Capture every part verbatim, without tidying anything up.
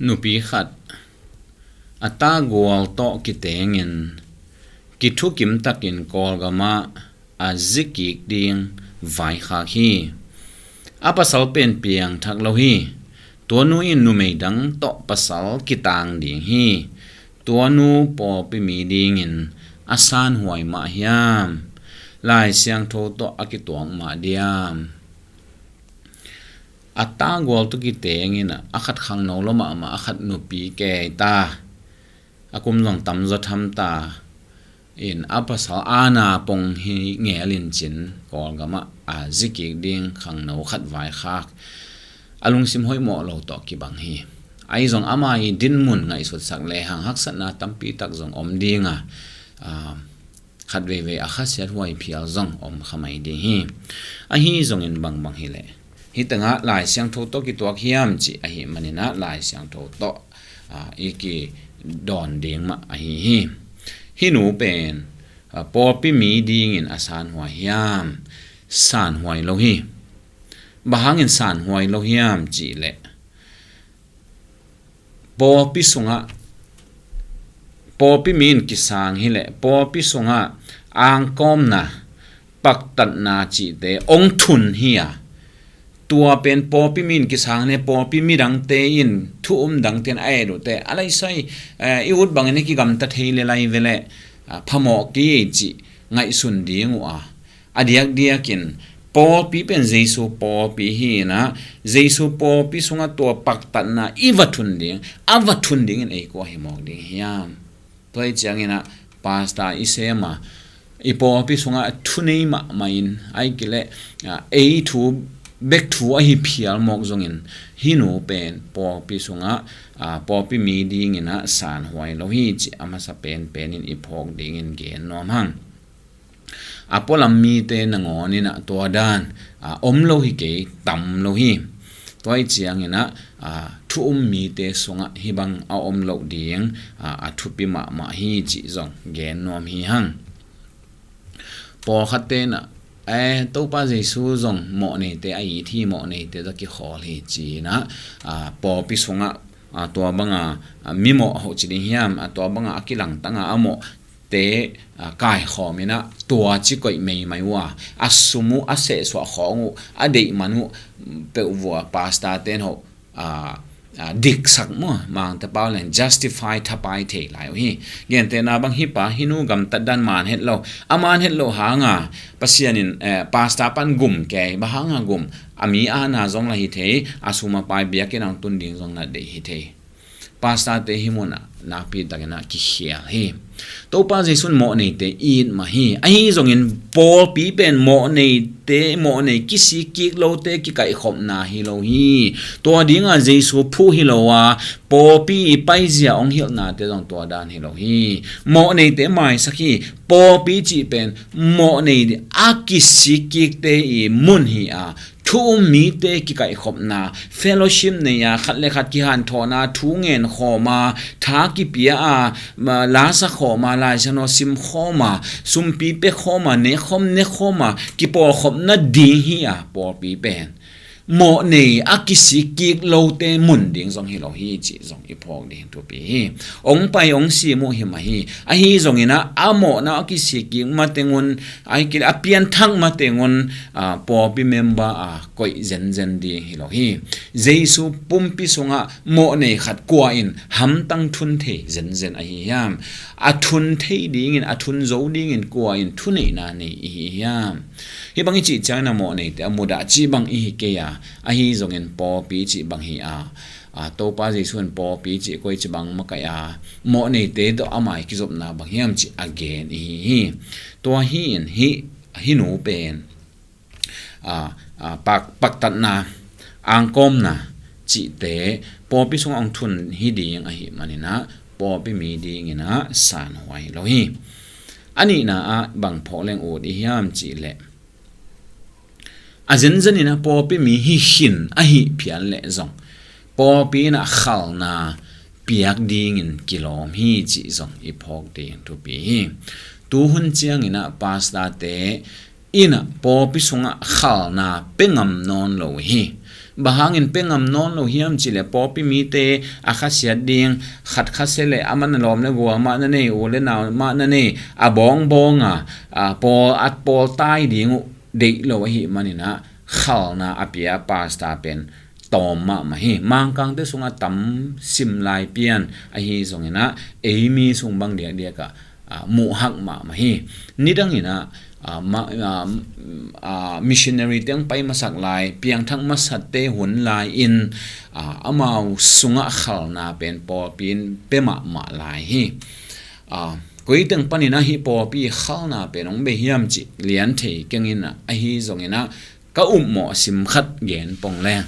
Nupi khat a tagual tawh kitengin kithukim takin Kawlgamah a zikik ding vaikhak hi. A pasal pen piangthak lo hi. Tua nu in numei dang tawh pasal kitang ding hi. Tua nu pawlpi mi dingin a sanhuai mah hiam? Lai Siangtho tawh a kituak mah diam? A tagual tawh kitengin a khat khangno lo mahmah, a khat nupi kei ta, a kum zong tamzaw tham ta in a pasal ana pong hi ngelin cin Kawlgamah a zikik ding khangno khat vaikhak a lungsim hoih mawh lo tawh kibang hi. Ahi zong ama i dinmun ngaihsutsak lehang haksatna tampi tak zong om dinga, a, khat veivei a khasiat huai phial zong om kha mai ding hi. Ahi zongin bangbang hileh hih tengah Lai Siangtho tawh kituak hiam cih ahih maninah Lai Siangtho tawh, a, i kidawn ding mah ahi hi. Hih nu pen, a, pawlpi mi dingin a sanhuai hiam? Sanhuai lo hi. Bang hangin sanhuai lo hiam cihleh pawlpi sungah pawlpi mi in kisang hileh pawlpi sungah angkawmna, paktatna cihte ong thun hi a, tua pen pawlpi mi in kisang hileh pawlpi midangte in thu um dangte in a et uh teh a laisai, eh, i ut bangin i kigamta thei le lai veleh, ah, phamawh kei cih ngaihsun ding uh a, a diakdiakin pawlpi pen Jesu pawlpi hi inah, Jesu pawlpi sungah tua paktatna i va thun ding, a va thun dingin ei kua hi mawk ding hiam? Tua hi cianginah pastor i sem a, i pawlpi sungah thunei mahmah in, ahih kei leh, a, ei thu bek thu ahi phial mawk zongin hih nu pen pawlpi sungah, a, pawlpi mi dinginah sanhuai lo hi cih a masa penpenin i phawk dingin gen nuam hang. A pualam mite nangawn inah tua dan, a, om lo hi kei, tam lo hi. Tua hi cianginah, a, thu um mite sungah hih bang a om loh ding, a, a thupi mahmah hi cih zong gen nuam hi hang. Pawlkhatte inah, eh, Topa Jesu zong mawhneite a it hi, mawhneite tawh kikhawl hi ci inah, a, pawlpi sungah, a, tua banga, a, mimawh a hoh ci ding hiam, a, tua banga a kilangtanga a mawh te, a, kaikhawm inah tua ci koih meimai uh a, a sum uh a sehsuah khawng uh, a deih man uh peuh vua pastor ten hoh, a, a, diksak maw, Mangte pau leng justify thapai thei lai uh hi. Gentehna bang hih pa hih nu gamtat dan man het lo, a man het loh hanga Pasian in, eh, pastor pan gum kei, bang hanga gum? A mi ana zong la hi thei, a sum a pai biakinn a hong tun ding zong na deih hi thei. Pastor te hih munah nakpi takinah kikhial hi. Topa Jesu in mawhneite it mah hi. Ahi zongin pawlpi pen mawhneite, mawhnei kisik kik lote kikaihkhopna hi lo hi. Tua dinga Jesu phuh hi lo a, pawlpi i paizia hong hilhnate zong tua dan hi lo hi. Mawhneite maisak hi. Pawlpi cih pen mawhnei a kisik kikte i mun hi a, thu um mite kikaihkhopna, fellowship nei a, khat le khat kihanthawnna, thu ngen khawm a, tha kipia a, ma, la sa khawm a, Lai Siangtho sim khawm a, sumpi pia khawm a, ne khawm, ne khawm a, kipawlkhopna ding hi a, pawlpi pen mawhnei a kisik kik lote mun ding zong hi lo hi cih zong i phawk ding thupi hi. Ong pai ong sim uh hi mah hi. Ahi zonginah a mawhna a kisik kik matengun, a, a pianthak matengun, a, pawlpi member a koih zenzen ding hi lo hi. Jesu pumpi sungah mawhnei khat kua in hamtang thun thei zenzen ahi hiam? A thun thei dingin, a thun zo dingin kua in thuneihna nei i hi hiam? Hih bang i cih ciangin a mawhneite a mudah cih bang i hi kei a, ahi zongin pawlpi cih bang hi a, a, Topa Jesu in pawlpi cih koi ci bang makaih a, mawhneite tawh amah i kizopna bang hiam cih a gen i hi hi. Tua hi in hih, hih nu pen, a, a, pak, paktatna, angkawmna cihte pawlpi sungah hong thun hi ding ahih maninah pawlpi mi dinginah sanhuai lo hi. A nihna ah bang phawk leng ut i hiam cihleh, a zenzeninah pawlpi mi hi khin ahi phial leh zong pawlpi inah khalna piak dingin kilawm hi cih zong i phawk ding thupi hi. Tuhun cianginah pastorte inah pawlpi sungah khalna pia ngam nawn lo hi. bang hangin pia ngam nawn lo hiam cih leh pawlpi mite a khasiat ding, khat khasia leh a man a lawm le gual mah na nei, u le nau mah na nei, a bawngbawng a, a pawl, a pawl tai ding uh deih lo ahih manin ah khalna a pia pastor pen tawm mahmah hi. Mangkangte sungah tam sim lai pian ahi zongin ah ei mi sung bang diakdiak ah, ah, muh hak mahmah hi. Nidangin ah, ah, ma-, ah, ah, missionary te hong pai masak lai, piangthak masate hun lai-in, ah, amau sungah khalna pen pawlpi in pia mahmah lai hi. Ah, koi teng panin ah hih pawlpi khalna pen hong bei hiam cih lian thei keng in ah, ahi zongin ah ka upmawh sim khat gen pong leng.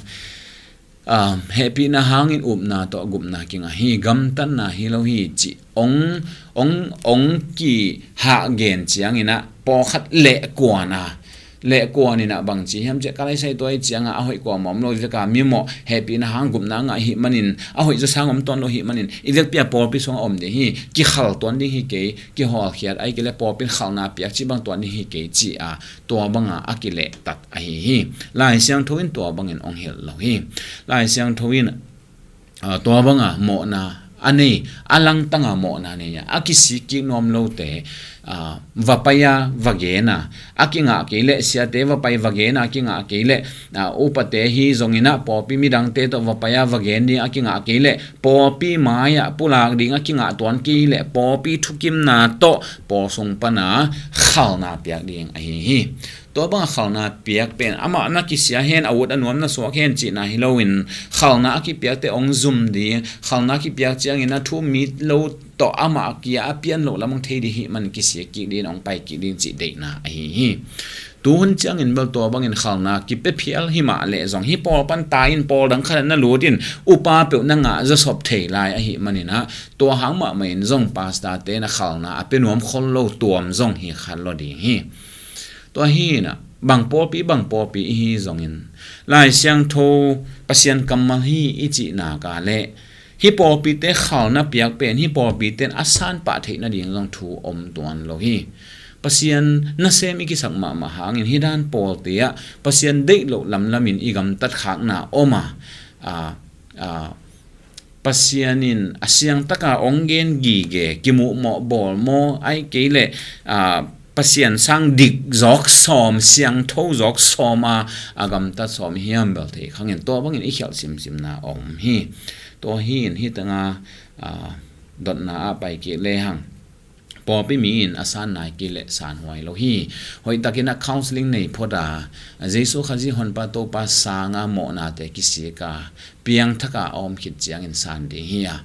Ah, hehpihna hangin upna tawh gupna kingah hi, gamtatna hi lo hi cih ong, ong, ong kihah gen ciangin ah pawlkhat lehkuan a, lehkuan in ah bang ci hiam cih leh ka laisai tuai ciangah a hoih kuamah om lo, i vek a mi mawh hehpihna hang gupna ngah ahih manin, a hoih zawsang om tuan lo ahih manin, i vekpi a pawlpi sungah om ding hi, kikhal tuan ding hi kei, kihawlkhiat ahih kei leh pawlpi in khalna piak cih bang tuan ding hi kei ci a, tua banga a kilehtat ahi hi. Lai Siangtho in tua bangin ong hilh lo hi. Lai Siangtho in, ah, tua banga mawhna a nei, a langtanga mawhna nei a, a kisik kik nuam lote, ah, va pai a va gen a, a kingah kei leh, siate va pai va gen a, a kingah kei leh, ah, upate hi zongin ah pawlpi midangte tawh va pai a va gen ding a kingah kei leh, pawlpi mai-ah pulak ding a kingah tuan kei leh, pawlpi thukimna tawh pawl sung pana khalna piak ding ahi hi. Tua banga khalna piak pen amah na kisia hen, a ut a nuam na suak hen cihna hi loin, khalna a kipiakte ong zum ding, khalna a kipiak ciangin a thu-um mi lo tawh amah kia a pian loh lam ong thei ding ahih man kisik kik ding, ong pai kik ding cih deihna ahi hi. Tuhun ciangin bel tua bangin khalna kipia phial hi mah leh zong, hih pawl pan tai in pawl dang khat ah na lut in upa peuh na ngah zawsop thei lai ahih manin ah, tua hang mahmah in zong pastor te na khalna a pia nuam khol lo tuam zong hi kha lo ding hi. Tua hi in ah, bang pawlpi bang pawlpi i hi zongin, Lai Siangtho Pasian kammal hi i cih nak leh, hih pawlpite khalna piak pen hih pawlpite in a san pah theih nading zong thu om tuan lo hi. Pasian nasem i kisak mahmah hangin hih dan pawlte ah Pasian deih loh lamlamin i gamtat khakna om a, a, a, Pasian in a siangtaka ong gen gige, kimuhmawh bawlmawh, ahih kei leh, a, Pasian sang dik zawk sawm, siangtho zawk sawm a, a gamtat sawm hiam bel thei khangin, tua bangin i khialh simsimna om hi. Tua hi in hih tanga, a, dotna ah pai kik lehang, pawlpi mi in a san nai kei leh san huai lo hi. Hoihtakin a counseling nei phot a, Jesu Khazih Honpa Topa sanga mawhnate kisik a, piangthaka a om khit ciangin san ding hi a,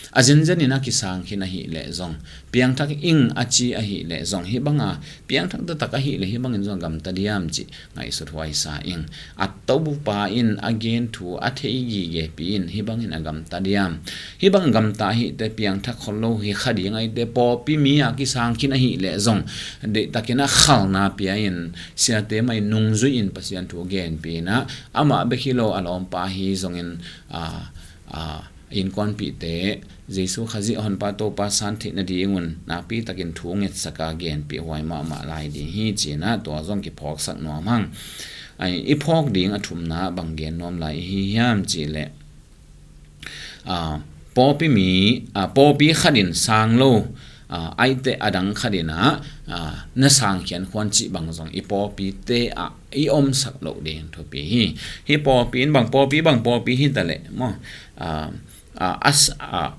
a zenzenin a kisang khin ahih leh zong, piangthak ing a ci ahih leh zong, hih banga piangthak taktak ahih leh hih bangin zong gamta diam cih ngaihsut huai sa ing. A Topa in a gen thu a thei gigepi in hih bangin a gamta diam? Hih bang gamta ahih teh piangthak khol lo hi kha ding ahih teh, pawlpi mi a kisang khin ahih leh zong, deihtakin a khalna pia in, siate mah in nungzui in Pasian thu genpi in ah, amah bek hi lo a lawmpa hi zongin, a, a, innkuanpihte Jesu Khazih Honpa Topa san theih nadingun nakpi takin thu ngetsaka genpih huai mahmah lai ding hi ci-in ah tua zong kiphawksak nuam hang. Ai, i phawk ding a thumna bang gen nuam lai i hi hiam cih leh, a, pawlpi mi, a, pawlpi khatin sang lo, a, ahih teh a dang khatin ah, a, na sang khiankhuan cih bang zong i pawlpite ah i omsak loh ding thupi hi. Hih pawlpi in bang pawlpi bang pawlpi hi ta leh maw, a, a, a s-, a,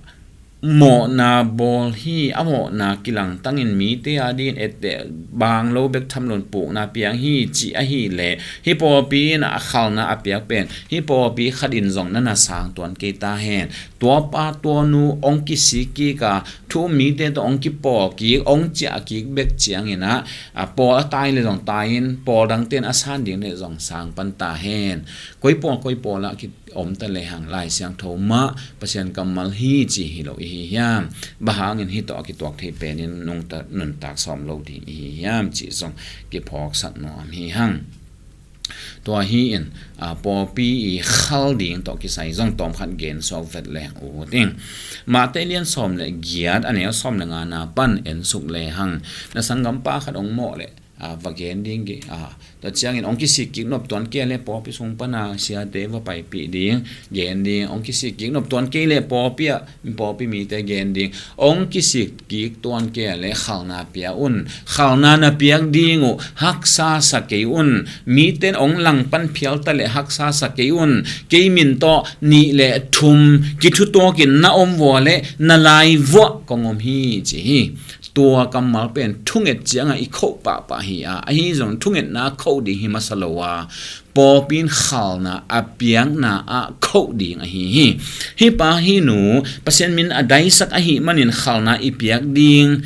mawhna bawl hi, a mawhna kilangtangin mite a dingin etteh bang lo bek tham loin pukna piang hi cih ahih leh, hih pawlpi in a khalna a piak pen hih pawlpi khatin zong na na sang tuan kei ta hen. Tua pa tua nu ong kisik kik a, thu-um mite tawh ong kipawl kik, ong ciah kik bek ciangin ah, a, pawl a tai leh zong tai in, pawl dangte in a san ding leh zong sang pan ta hen. Koi pawl koi pawl ah ki om ta lehang Lai Siangtho mah Pasian kammal hi ci hi lo i hi hiam? Bang hangin hih tawh a kituak thei penin nungta-, nuntak sawm lo ding i hi hiam cih zong kiphawksak nuam hi hang. Tua hi in, a, pawlpi i khal ding tawh kisai zong tawmkhat gen suak vet leng ut ing. Matthai lian sawm le giat, a neu sawm le ngana pan en suk lehang, na sanggampa khat ong mawh leh, a, va gen ding, a, tua ciangin hong kisik kik nop tuan kei le pawlpi sung pana siate va paipih ding, gen ding, hong kisik kik nop tuan kei le pawlpi ah, pawlpi mite gen ding, hong kisik kik tuan kei le khalna pia un, khalna na piak ding uh haksa sa kei un, mite in hong langpan phial ta le haksa sa kei un, kei min tawh nih le thum kithutuakin na om vua le na lai vuah kong om hi ci hi. Tua kammal pen thunget ciangah i khoh pahpah hi a, ahi zong thungetna khoh ding hi masa lo a, pawlpi in khalna a piakna ah khoh ding ahi hi. Hih pa hih nu Pasian min a daisak ahih manin khalna i piak ding,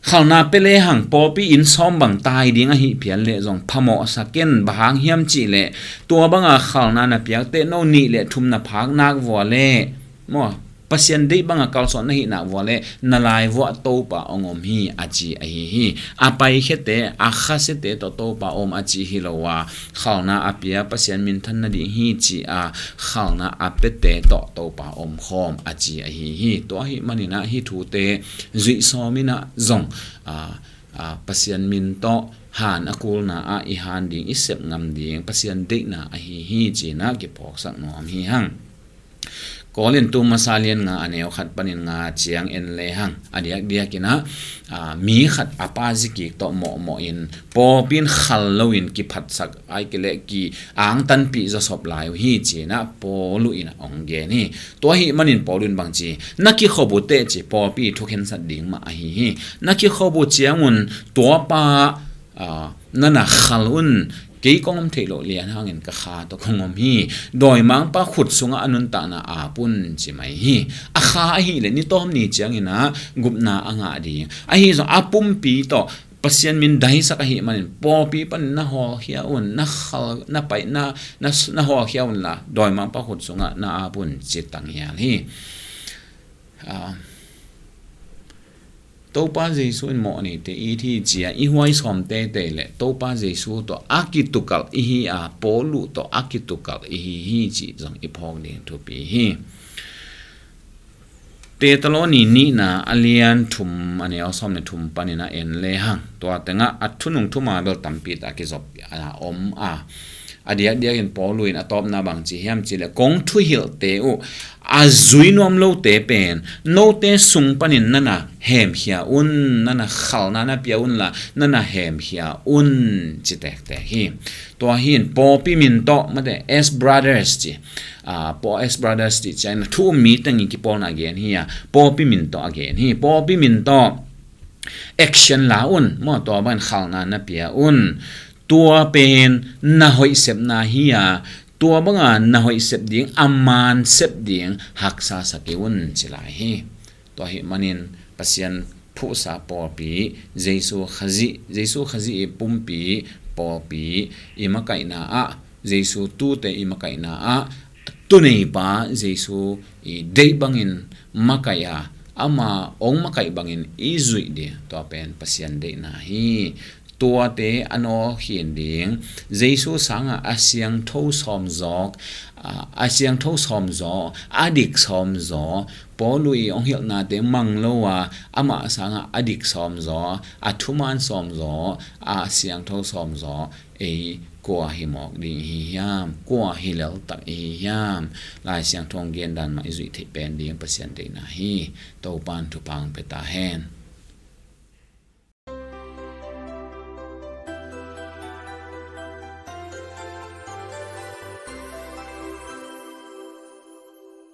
khalna pia lehang pawlpi inn sawm bang tai ding ahih phial leh zong phamawhsa ken, bang hang hiam cih leh tua banga khalna na piakte no nih le thum na phak nak vua leh maw, Pasian deih banga kalsuan na hih nak vua leh na lai vuah Topa hong om hi a ci ahi hi. A paikhiate, a khasiate tawh Topa om a ci hi lo a, khalna a pia Pasian minthan nading hi ci a, khalna a piate tawh Topa om khawm a ci ahi hi. Tua ahih manin ah hih thute zuih sawm in ah zong, a, a, Pasian min tawh han a kulna ah i han ding, i sep ngam ding Pasian deihna ahi hi ci-in ah kiphawksak nuam hi hang. Korin tu masa lian nga a neu khat panin nga ciang en lehang, a diakdiakin ah, a, mi khat a pa zi kik tawh mawhmawh in pawlpi in khal loin kiphatsak, ahih kei leh ki angtanpih zawsop lai uh hi ci-in ah Paulu in ah hong gen hi. Tua ahih manin Paulu in bang ci, na kikhop uh teh ci, pawlpi thukhensat ding mah ahi hi. Na kikhop uh ciangun tua pa, a, na na khal un, kei kong om theih loh lian hangin ka kha tawh kong om hi. Dawimangpa khut sungah a nuntakna ap un ci mai hi. A kha ahih leh ni tawm ni ciangin ah gupna a ngah ding. Ahi zong a pumpi tawh Pasian min daisak ahih manin pawlpi panin na hawlkhia un, na khal, na pai, na, na, na hawlkhia unla dawimangpa khut sungah na ap un ci tanghial hi. A, Topa Jesu in mawh neite it hi ci-a i huai sawm teitei leh Topa Jesu tawh a kitukalh i hi a, Paulu tawh a kitukalh i hi hi cih zong i phawk ding thupi hi. Thesalonika nihna a lian thum a neu sawm le thum panin ah en lehang, tua tengah a thunung thuma bel tampi tak kizop a om a, a diakdiakin Paulu in a tawpna bang ci hiam cih leh kong thuhilhte uh a zui nuam lote pen note sung panin na na hemkhia un, na na khalna na pia unla na na hemkhia un ci tektek hi. Tua hi in pawlpi min tawh, mate, as brothers ci, a, pawl as brothers ci ciangin thu um mi tengin kipawlna a gen hi a, pawlpi min tawh a gen hi. Pawlpi min tawh action la un, maw, tua bangin khalna na pia un. Tua pen na hoih sepna hi a, tua banga na hoih sep ding, a man sep ding haksa sa kei un ci lai hi. Tua ahih manin Pasian phuhsa pawlpi, Jesu Khazih, Jesu Khazih i pumpi pawlpi i makaihna ah, Jesu tute i makaihna ah, tuneipa Jesu i deih bangin makaih a, ama hong makaih bangin i zuih ding, tua pen Pasian deihna hi. Tuate a nawlkhin ding, Jesu sangah a siangtho sawmzaw, a, a siangtho sawmzaw, a dik sawmzaw, Paulu i hong hilhnate mang lo a, amah sangah a dik sawmzaw, a thuman sawmzaw, a siangtho sawmzaw, ei kua hi mawk ding i hi hiam, kua hi leltak i hi hiam, Lai Siangtho hong gen dan mah i zuih theih pen ding Pasian deihna hi. Topan thupha hong pia ta hen.